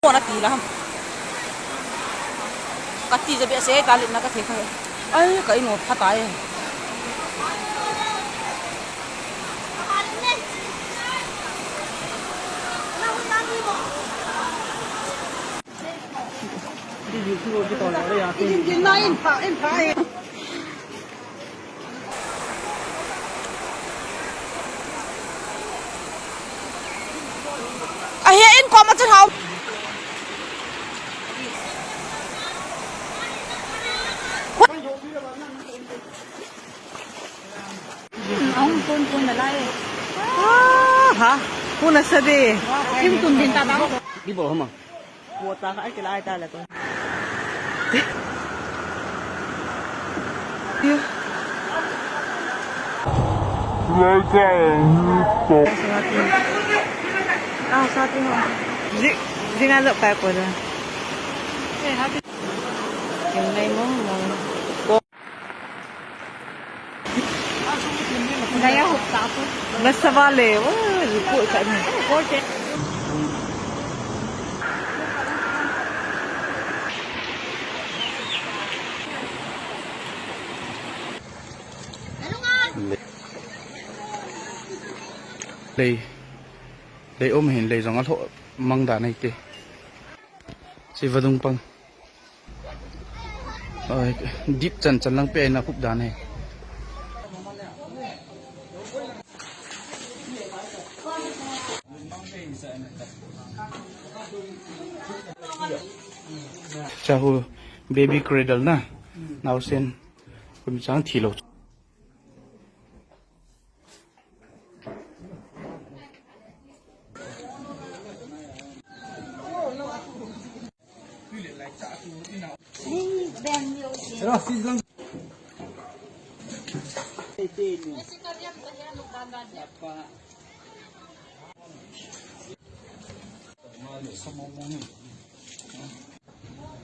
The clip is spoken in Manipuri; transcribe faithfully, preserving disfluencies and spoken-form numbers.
Kona ti la ham. Kati je be se ta lin na ka the kha. Ai, ka ino pha ta e. Ahi in koma chun hau. Ahung pun pun na lai. Ah, ha. Puna sade. Kim tum din ta ba. Di bo hama. Kuota ka ai ke lai ta la to. Ah, sa ti ho. Zi, zi nga lo pa ko da. Eh, happy. Yung nai mo mo. Gaya ho ta ko. Basta vale. Oh, report ka na. Report eh. Lei, lei um hin lei zong a lhoh mang dan ei te. Si vadung pang. Oi, dip chan chan lang pe na khup dan ei. Chahu baby cradle na. Nausen. Kum chang thi lo.